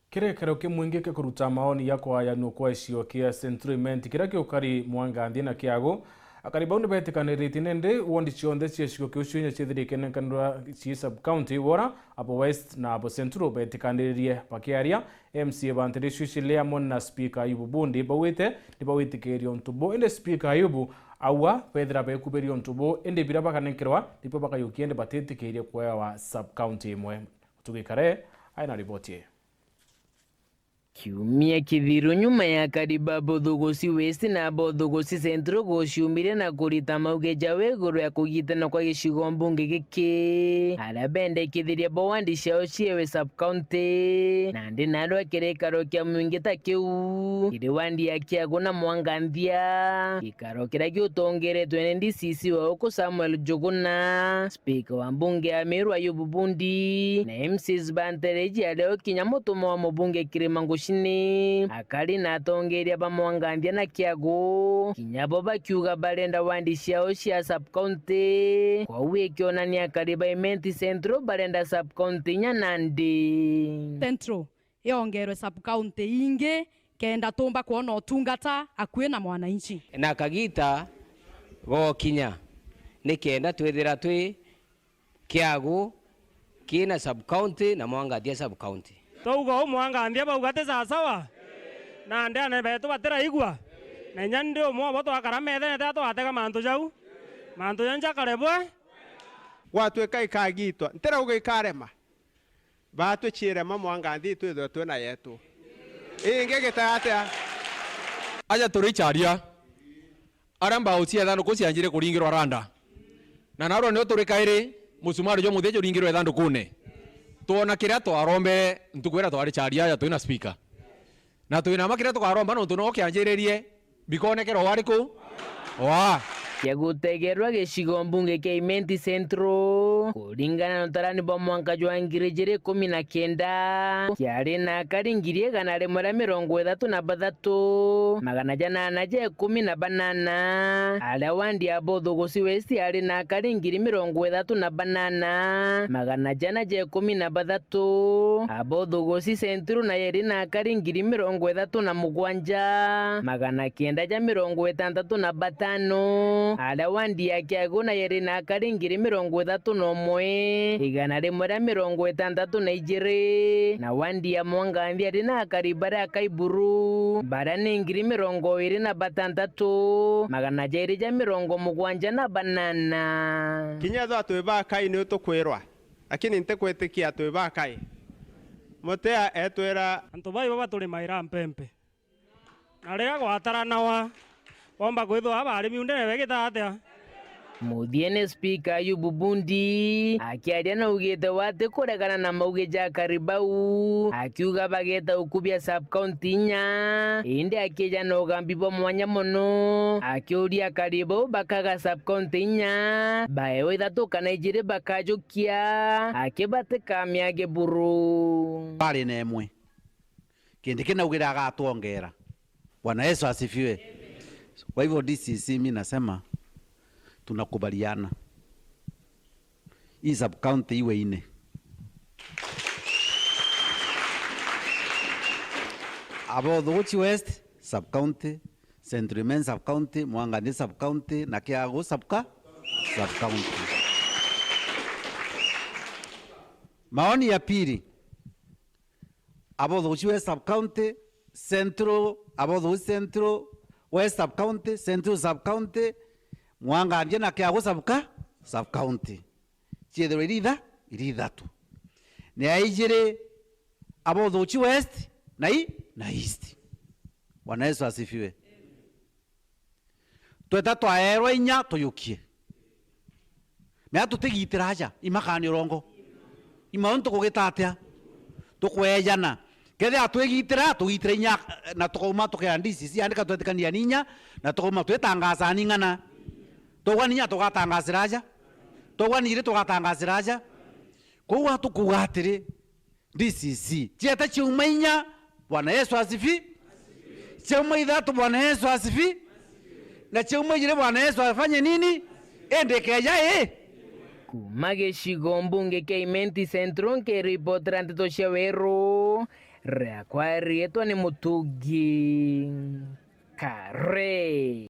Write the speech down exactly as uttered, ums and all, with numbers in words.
Kirekero kimwingi kia kuruta maoni ya kwayanua kwa gicigo kia Central Imenti kiria kiukari Mwanganthia na Kiagu, akari bau ni betikaniritie nindi wondi cionthe cia gicigo kiu ciu inya ciithirike nenkanirwa cii sub-county, wora abo West na abo Central betikaniririe. Bakiaria, M C A ba ntiri icio ciri amwe na Speaker Ayubu Bundi baugite ni bawitikiria untu buu, indi Speaker Ayubu aua bethira bekubiria untu buu, indi biria bakanenkerwa nibio bakayukia, indi batitikiria kuewa sub-county imwe. Tugikare aina riboti ii. Kiumia kithiru nyuma ya akari ba Bothugusi West na Bothugusi Central guciumiria na kurita mauge jao iguru ya kugitana kwa gicigo mbunge giki, aria bendekithirie bo wandi ciao ciewe sub-county, nandi narua kirikaro kia mwingi ta kiu kiri wandi ya Kiagu na Mwanganthia, gikaro kiria giutongeretwe ni D C C wa uku Samuel Njuguna, Speaker wa mbunge ya Meru Ayubu Bundi, na M Cs ba ntereji ario kinya mutuma wa mubunge Kirima Ngucini, akari na atongeria ba Mwanganthia na Kiagu, kinya bo bakiuga barenda wandi ciao cia sub-county. Kwou ikionania akari ba Imenti Central barenda sub-county inya nandi. Central yongerwe sub-county ingi kenda tumba kwona utungata akui na mwananchi. Na kagita gokinya, ni kenda twithira twi Kiagu kina sub-county na Mwanganthia sub-county. Twauga uu Mwanganthia bauga ti sasawa? Na andiane betu batiraigua? Na inya ndi umwe obo twakara methenete atwatega mantu jau. Mantu jau njakare bwe? Gwatuika ikagitwa, ntirauga ikarema. Batwiciire ma Mwanganthia itwithwe twina yetu. Ingi gita atia? Aja turi icharia. Aria mbao cia ithanduku cianjire kuringirwa randa. Na narua nio turi kairi, musumari jwa muthia juringirwe ithandukune. Twona kiria twarombere ntuku iria twari charia aja twina speaker. Na twina ma kiria tukaromba nontu noo kianjiririe. Bikonekera o ariku? Oa. Kia gutegerwa gicigo mbunge kia Imenti Central, kuringana na utarani bwa mwanka jwa ngiri ijiri ikumi na kenda, kiari na akari ngiri igana rimwe ria mirongo ithatu na bathatu, magana janana ja ikumi na banana, aria wandi ya Bothugusi West yari na akari ngiri mirongo ithatu na banana, magana jana ja ikumi na bathatu, a Bothugusi Central na yari na akari ngiri mirongo ithatu na mugwanja, magana kenda ja mirongo itantatu na batano, aria wandi ya Kiagu na yari na akari ngiri mirongo ithatu na umwe, igana rimwe ria mirongo itantatu na ijiri, na wandi ya Mwanganthi yari na akari baria akai buru, baria ni ngiri mirongo iri na batantatu, magana jairi ja mirongo mugwanja na banana. Kinya ethwa twi bakai niu tukwirwa, lakini ntikwitikia twi bakai. Mutea etwira, antu baibo baturimaira mpempe. Na riria gwataranawa, boomba kwithwa bari miundene begita atia? Muthiene, Spika Ayubu Bundi akiaria naugite we atikuregana na mauge ja akari bau, akiuga bageta ukubia sub-county inya, indi akija na ugambi bwa mwanya mono, akiuria akari bau bakaga sub-county inya, baewe ithatu kana ijiri bakajukia, akibatikamiage buru. Bari na imwe. Kindi kinaugire agatwongera. Bwana Yesu asifiwe. Kwa hivyo D C C, mi nasema tunakubaliana. Hii sub-county iwe ine. Abothuguchi West, sub-county, Central Imenti sub-county, Mwanganthi sub-county, na Kiagu sub-ca-, sub-county. Maoni ya pili. Abothuguchi West sub-county, Central, Abothuguchi Central, West sub-county, Central sub-county, Mwanganthi na Kiagu sub-ca-, sub-county. Ciethirwe iri itha-, iri ithatu. Ni aijiri Abothuguchi West na i-, na East. Bwana Yesu asifiwe. Tweta twaerwa inya tuyukie. Mea tutigitira aja, imakani urongo. Imauntu kugita atia? Tukwejana. Kethira twigitira, tugitira inya, na tukauma tukea D C C, andika twetikania ni inya, na tukauma twitangasa ni ng'ana. Twaugwa ni inya tugatangasira aja. Twaugwa ni iri tugatangasira aja. Kwou atukuuga atiri, D C C. Cieta ciauma inya, Bwana Yesu asifi. Ciauma ithatu, Bwana Yesu asifi. Na ciauma ijiri, Bwana Yesu afanye nini? Indi ikeja ii. Kuma gicigo mbunge kia Imenti Central, nkiripotera nteto cia weru. riakwa riitwa ni Mutugi Kare.